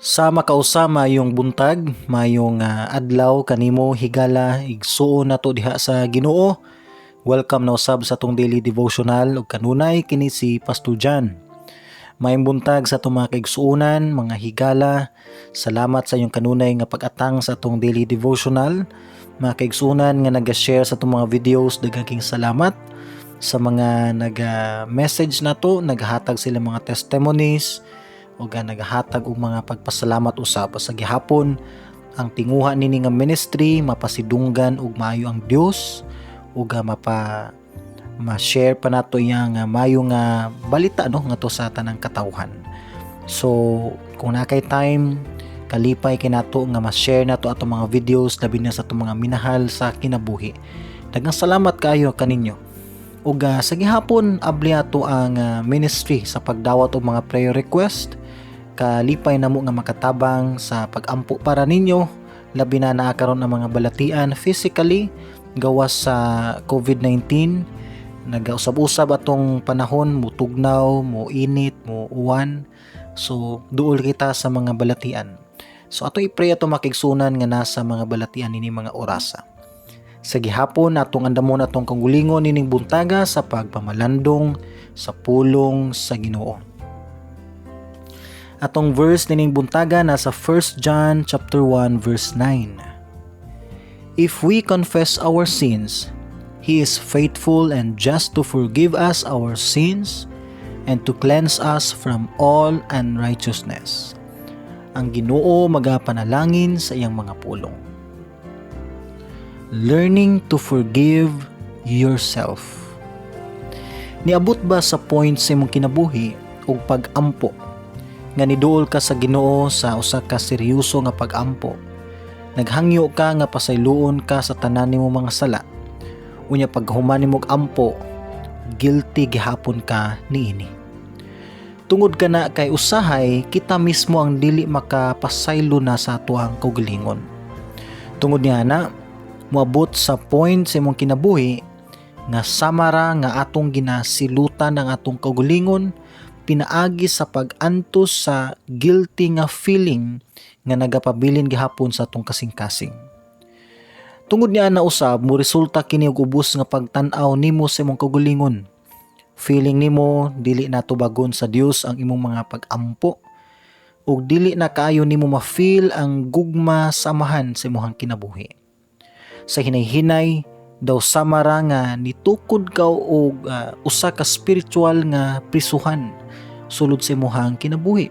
Sa makausa, maayong buntag, maayong adlaw kanimo, higala, igsuon nato diha sa Ginoo. Welcome na usab sa atong daily devotional ug kanunay kini si Pastor John. Maayong buntag sa atong mga kaigsuonan, mga higala. Salamat sa inyong kanunay nga pag-atang sa atong daily devotional. Mga kaigsuonan nga naga-share sa atong mga videos, daghang salamat sa mga naga-message nato, naghatag sila mga testimonies o nagahatag og mga pagpasalamat usab sa gihapon ang tinguha nini nga ministry mapasidunggan og maayo ang Dios ug mapa ma-share pa nato iyang maayo nga balita, no, ngadto sa tanang katawhan. So kung naa kay time, kalipay kay nato nga ma-share nato atong mga videos, labi na sa atong mga minahal sa kinabuhi. Daghang salamat kaayo kaninyo. Ug sa gihapon abli ato ang ministry sa pagdawat og mga prayer request. Kalipay namo nga makatabang sa pag-ampo para ninyo, labi na naa karon ang mga balatian physically gawas sa COVID-19. Nagausab-usab atong panahon, mutugnaw, mo init, mo uwan. So duol kita sa mga balatian. So ato i-pray ato makigsunan nga nasa mga balatian nini mga orasa. Sa gihapon atong andamon atong kaugalingon nining buntaga sa pagpamalandong sa pulong sa Ginoo. Atong verse nining buntaga nasa 1 John chapter 1 verse 9. "If we confess our sins, He is faithful and just to forgive us our sins and to cleanse us from all unrighteousness." Ang Ginoo magapanalangin sa iyang mga pulong. Learning to forgive yourself. Niabot ba sa point sa imong kinabuhi ug pag-ampo nga niduol ka sa Ginoo sa usa ka seryoso nga pag-ampo? Naghangyo ka nga pasayloon ka sa tanan nimo mga sala. Unya paghuman nimo og ampo, guilty gihapon ka niini. Tungod kana kay usahay kita mismo ang dili makapasaylo na sa atoang kaugalingon. Tungod niya na moabot sa point sa imong kinabuhi nga samara nga atong ginasilutan ang atong kaugalingon pinaagi sa pag-antos sa guilty nga feeling nga nagapabilin gihapon sa atong kasing-kasing. Tungod niya na usab, mo resulta kini og ubos nga pagtan-aw nimo sa imong kaugalingon. Feeling nimo dili na tubagon sa Dios ang imong mga pag-ampo ug dili na kaayo nimo ma-feel ang gugma sa Amahan sa imong kinabuhi. Sa hinay-hinay, daw samara nga nitukod ka og usa ka spiritual nga prisuhan sulod sa imong kinabuhi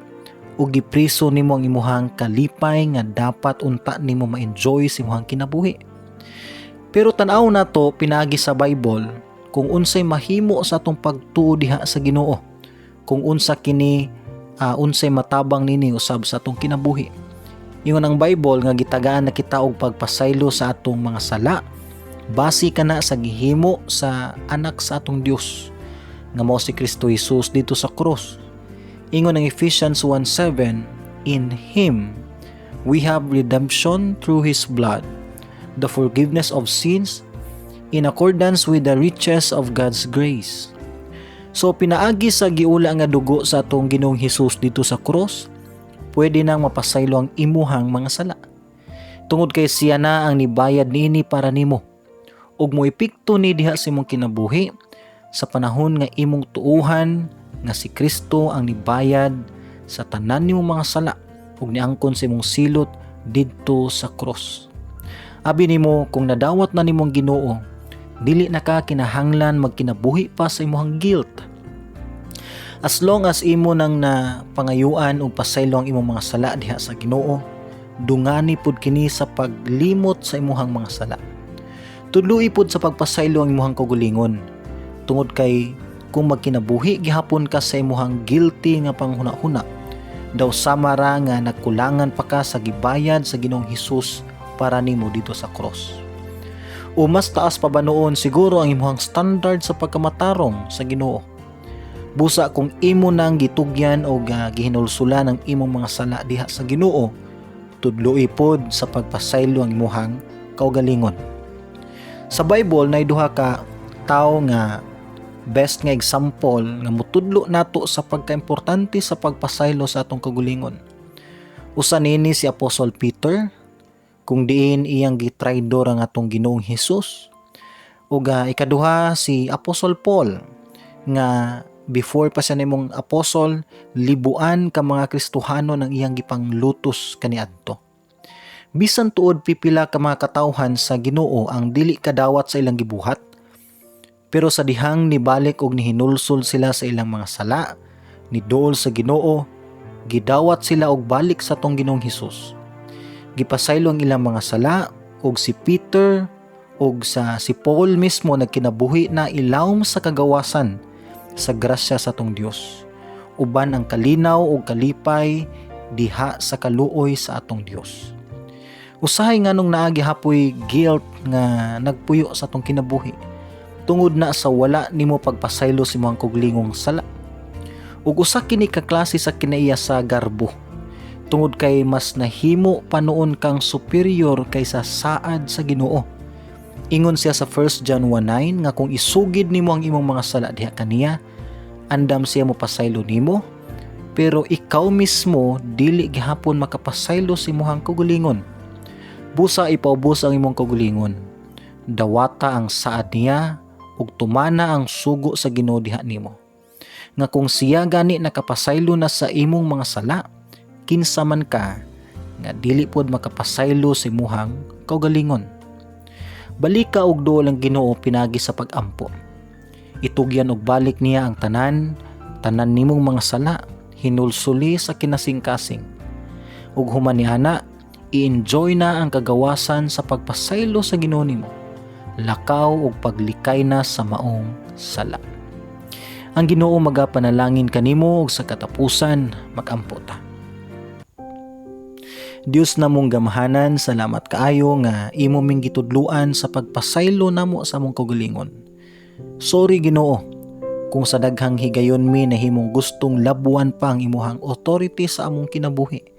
ug gipriso nimo ang imuhang kalipay nga dapat unta nimo ma-enjoy sa imong kinabuhi. Pero tan-aw nato pinaagi sa Bible kung unsay mahimo sa atong pagtuo diha sa Ginoo. Kung unsa kini unsay matabang nini usab sa atong kinabuhi. Ingon ang Bible nga gitagaan na kita og pagpasaylo sa atong mga sala basi kana sa gihimo sa anak sa atong Dios nga mao si Kristo Jesus didto sa krus. Ingon ang Ephesians 1:7, "In Him we have redemption through His blood, the forgiveness of sins in accordance with the riches of God's grace." So pinaagi sa giula nga dugo sa atong Ginoong Hesus didto sa krus, pwede nang mapasaylo ang imuhang mga sala. Tungod kay siya na ang nibayad niini para nimo. Ug moepekto ni diha sa imong kinabuhi sa panahon nga imong tuuhan nga si Kristo ang nibayad sa tanan nimong mga sala ug niangkon sa imong silot didto sa krus. Abi nimo kung nadawat na nimong Ginoo, dili na ka kinahanglan magkinabuhi pa sa imong guilt. As long as imo nang na pangayuan ug pasaylo ang imong mga sala diha sa Ginoo, dungani pud kini sa paglimot sa imuhang mga sala. Tudloi pud sa pagpasaylo ang imuhang kaugalingon. Tungod kay kung magkinabuhi gihapon ka sa imuhang guilty nga panghuna-huna, daw sama ra nga nagkulangan pa ka sa gibayad sa Ginoong Hesus para nimo didto sa cross. O mas taas pa ba noon siguro ang imuhang standard sa pagkamatarong sa Ginoo? Busa kung imo nang gitugyan o gihinulsulan ang imong mga sala diha sa Ginoo, tudloi pod sa pagpasaylo ang imuhang kaugalingon. Sa Bible nay duha ka tawo nga best nga example nga mutudlo nato sa pagkaimportante sa pagpasaylo sa atong kaugalingon. Usa nini si Apostle Peter, kung diin iyang gitraidor ang atong Ginoong Hesus. Ug ikaduha si Apostle Paul nga before pa siya nahimong apostle, libuan ka mga Kristohano ang iyang gipanglutos kaniadto. Bisan tuod pipila ka mga katawhan sa Ginoo ang dili kadawat sa ilang gibuhat, pero sa dihang nibalik og nihinulsol sila sa ilang mga sala, niduol sa Ginoo, gidawat sila og balik sa atong Ginoong Hesus. Gipasaylo ang ilang mga sala, og si Peter og sa si Paul mismo nagkinabuhi na ilawom sa kagawasan sa grasya sa atong Dios. Uban ang kalinaw ug kalipay diha sa kaluoy sa atong Dios. Usahay nganong naa gihapoy guilt nga nagpuyo sa atong kinabuhi tungod na sa wala nimo pagpasaylo sa imong kaugalingong sala. Ug usa kini ka klase sa kinaiya sa garbo tungod kay mas nahimo pa nuon kang superior kaysa saad sa Ginoo. Ingon siya sa 1 John 1:9 nga kung isugid nimo ang imong mga sala diha kaniya, andam siya mo pasaylo nimo, pero ikaw mismo dili gihapon makapasaylo sa imong kaugalingon. Busa ipaubos ang imong kaugalingon. Dawata ang saad niya ug tumana ang sugo sa Ginoo diha nimo. Nga kung siya gani nakapasaylo na sa imong mga sala, kinsa man ka nga dili pod makapasaylo sa imuhang kaugalingon? Balika og duol ang Ginoo pinagi sa pag-ampo. Itugyan og balik niya ang tanan, tanan nimong mga sala, hinulsuli sa kinasingkasing. Ug human niana, i-enjoy na ang kagawasan sa pagpasaylo sa Ginoo nimo. Lakaw ug paglikay na sa maong sala. Ang Ginoo magapanalangin kanimo, ug sa katapusan magampo ta. Dios namong gamhanan, salamat kaayo nga imo ming gitudluan sa pagpasaylo namo sa among kaugalingon. Sorry, Ginoo, kung sa daghang higayon mi nahimong gustong labuan pa ang imuhang authority sa among kinabuhi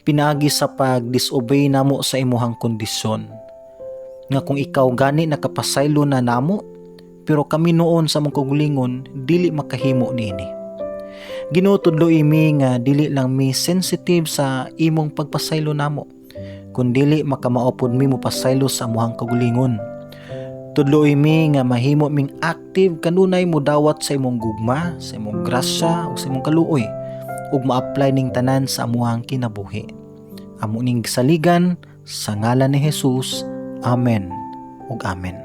pinaagi sa pag-disobey namo sa imuhang kondisyon. Nga kung ikaw gani nakapasaylo na namo, pero kami nuon sa among kaugalingon dili makahimo niini. Ginoo, tudloi mi nga dili lang mi sensitive sa imong pagpasaylo namo, kundili makamao pod mi mopasaylo sa amuhang kaugalingon. Tudloi mi nga mahimo ming active kanunay modawat sa imong gugma, sa imong grasya ug sa imong kaluoy, ug ma-apply ning tanan sa amuhang kinabuhi. Amo ning saligan sa ngalan ni Jesus. Amen ug amen.